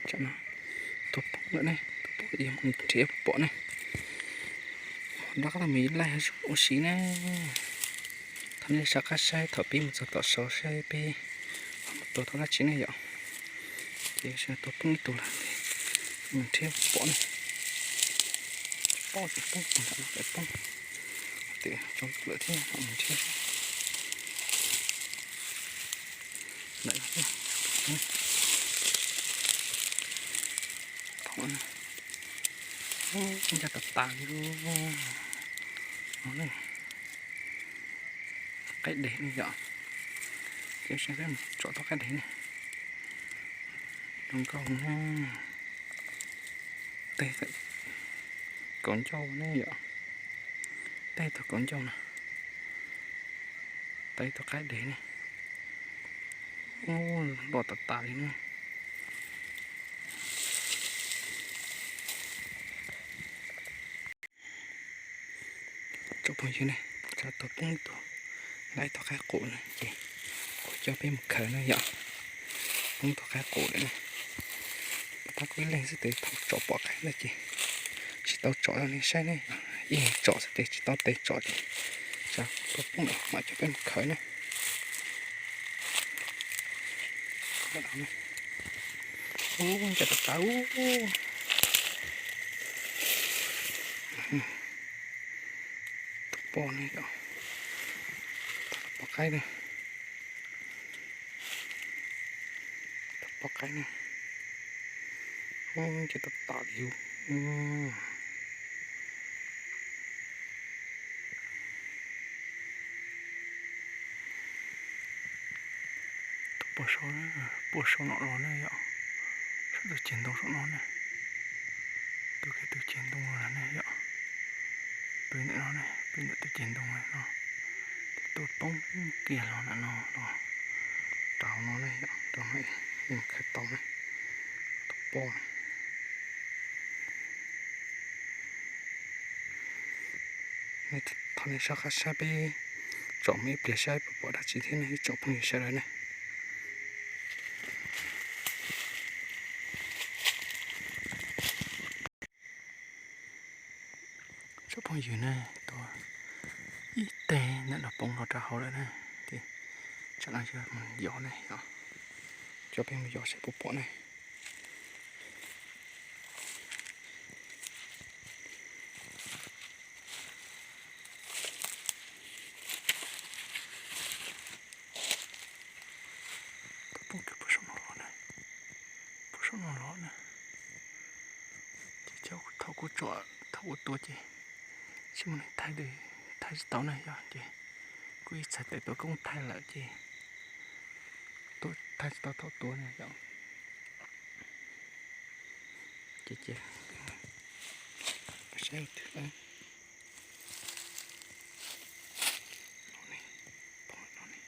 Tsam no tua poob lawm ne, tua poob yog mus nrhiav pom ne. Nrog qab tau mus laij ua si ne. Thov nej sawv qab saib thaum pib mus txog tom saud saib peb ho mus tua tau dab tsi ne yom. Ces tua poob ib tug lawm, mus nrhiav pom ne. Poob ces poob, poob ntawm no poob. Tias tso lawm thiab, mus nrhiav ntawm no thiab. Poob, ncaj tas tas li. Qaib deg ne yom. Ces saib peb mus tsom tau qaib deg ne. Zoo nkauj ne. Tej kaum ncauj ne yom. Tej tug kaum ncauj na. Tej tug qaib deg ne. Ub, loj tas tas li ne. Tsoom phooj ywg ne, tsam tua poob ib tug, lawv ib tug qaib qus na ces kuv coj peb mus khaws na yom. Poob tug qaib qus lawm na. Pab kuv ib leeg xwb tes thaum tsom pom qaib ntawd ces tsis tau tsom rau nej saib ne. Ib leeg tsom xwb tes tsis tau tes tsom ces tsam tua poob lawm mam coj peb mus khaws na. Ub, ncaj tas tas ub. Tus poj ne, tus poj qaib ne, tus poj qaib ne, ub, ncaj tas tas li. Tus poj saum, poj saum no los ne yom, saum tus ceg ntoo saum no ne, tus kiag tus ceg ntoo los ne yom, pem ntawm no ne, pem ntawm tus ceg ntoo no, tus poob kiag los ntawm no los rau no ne yom, rau no yeej khaws tau ne, tus poj ne. Thov nej soj qab saib peb tsom mus ib pliag saib puas pom dab tsi thiab ne ib tsoom phooj ywg sawv daws ne. Tsoom phooj ywg ne, tua ib teg ntawm no poob los rau hauv lawm na, ces tsam no yog mus yos ne yom, coj peb mus yos saib puas pom ne. Tus poob kiag puag saum no los na, puag saum no los na. Ces thaum kuv tsom, thaum kuv tua ces tsis muaj neeg thaij, thaij tsis tau na yom, ces kuv ib txhais tes tua koob thaij lawm ces thaij tsis tau thaum tua na yom. Ces, ces saib twg na. No ne, pom no ne,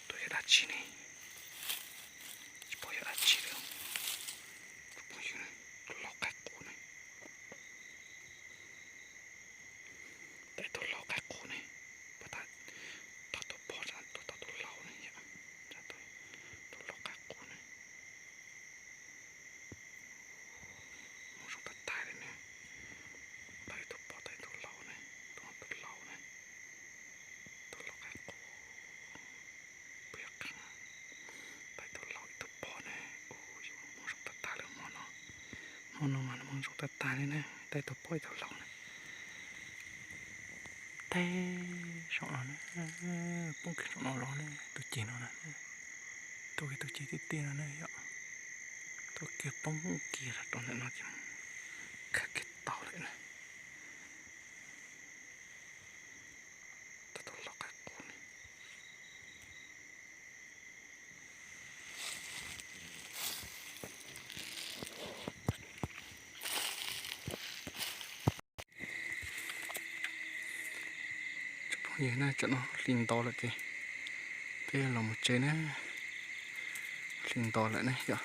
tus yog dab tsi ne, tsis pom yog dab tsi li. Tus phooj ywg ne, tus laus qaib qus ne, tais tus laus qaib qus ne, puag ta, tau tus pog tsa tua tau tus laus ne yom, tus laus qaib qus ne. Mob zoo tag tag li ne. Tau ib tug pog tau ib tug laus ne, tus no tus laus ne, tus laus qaib qus, puas yog qeej. Tau ib tug laus ib tug pog ne, ua yuav mob zoo tag tag li hmo no. Hmo no mas mob zoo tag tag li ne, tau ib tug pog ib tug laus ne. Teb saum no ne, poob kiag saum no los ne, tus ceg no na, tus kiag tus ceg tiaj tiaj no ne yom, tus kiag poob kiag rau ntawm no ces khaws kiag tau lawm na. Tau tus laus qaib qus ne. Tsoom phooj ywg na, tsam no hli nto lawm ces peb los mus tsev na. Hli nto lawm ne yom,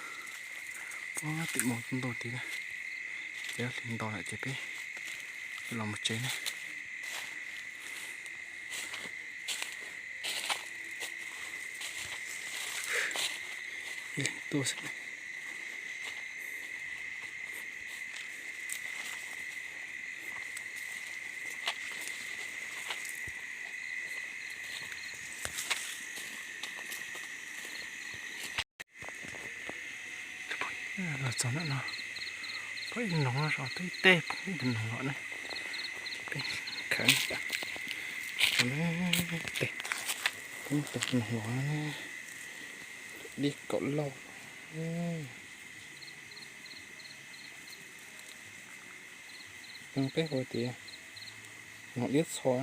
puag tim maum ntau tid na, ces hli nto lawm ces peb los mus tsev na. Leej tuaj xwb. Los txog ntawm no, pom ib noog no, twb ib teg poob ib tug noog los ne. Ces peb khaws, tes, poob tus noog los ne, dib kaum lauj. Peb hu tias noog dib txho,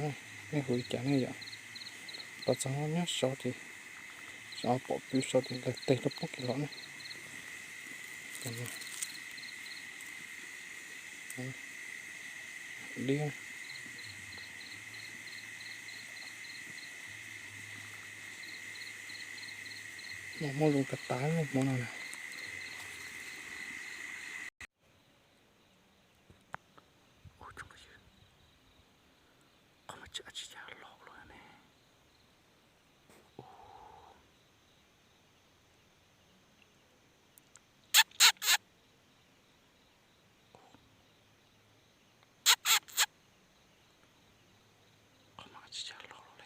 nej hu li cas ne yom? Los txog no nyob saud ces, pom pw saud ces nkawd tes rau poob kiag los ne. Dib. Muaj zoo tas tas hmo no na. Qhov no tsis, tsis yog los lawm ne. Qhov no tsis yog los lawm,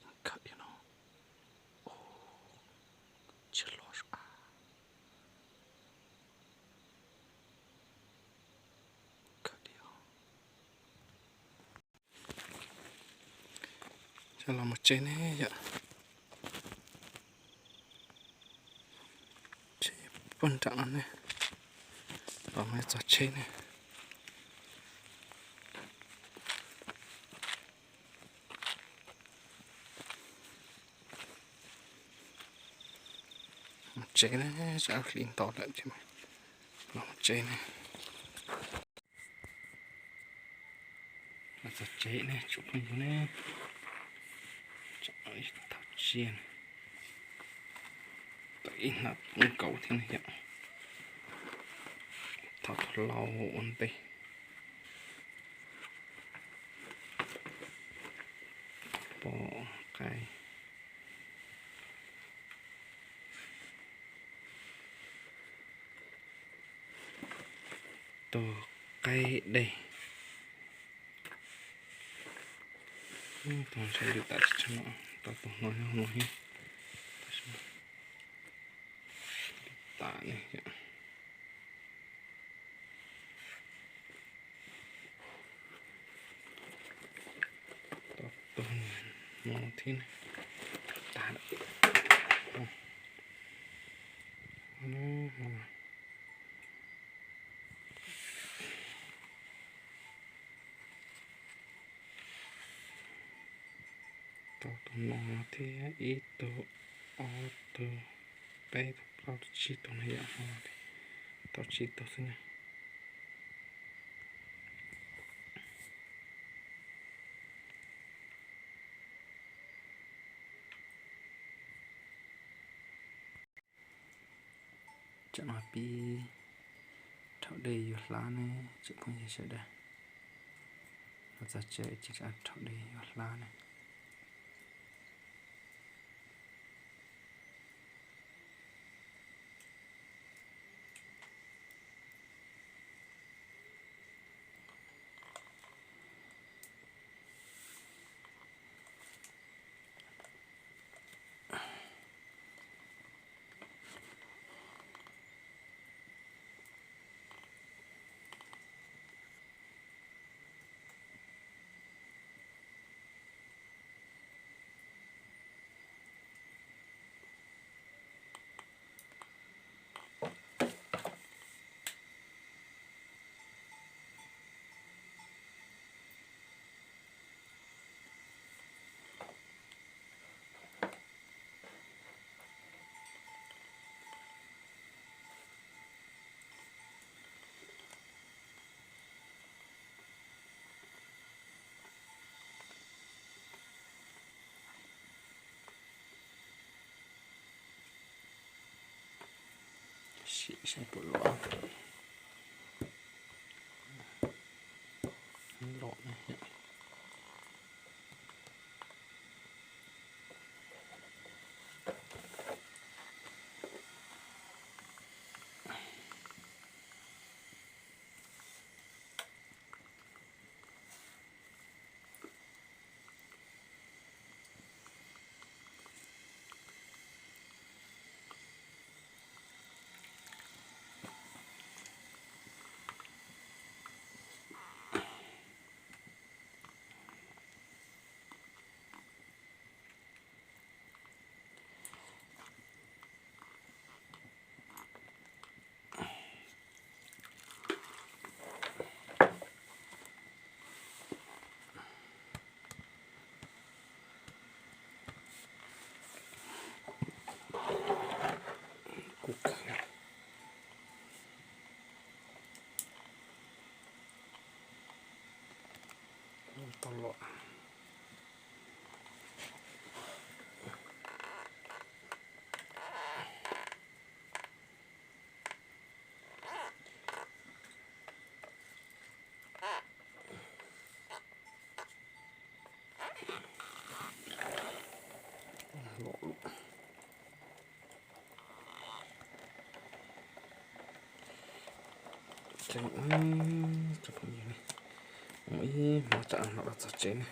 yeej kawg li no. Tsis los a. Kawg li os. Los mus tsev ne yom. Tsev puag nram no ne. Los mus txog tsev ne. Mus tsev ne, tsam hli nto lawm ces los mus tsev ne. Los txog tsev ne tsoom phooj ywg ne, thaum tsiaj, tau ib hnab poob nkaus thiab ne yom. Thauj tus hlau ua ntej. Pom qaib. Tus qaib dej. Tus ntshai lwm tas tsis tshua no, tau tus no no thiab. Tas ne. Tau tus no thiab ne. Tas lawm. Tau tus no thiab ib tug, ob tug, peb tug, plaub tug, tsib tug no yom. Tau tsib tug xwb na. Tsam no pib rhaub dej yuav hlab ne tsoom phooj ywg sawv daws. Los txog tsev ces rhaub dej yuav hlab ne. Sim saib puas los. Los ne. Ces, cov phooj ywg ne, mus ib hmos tsam no los txog tsev ne.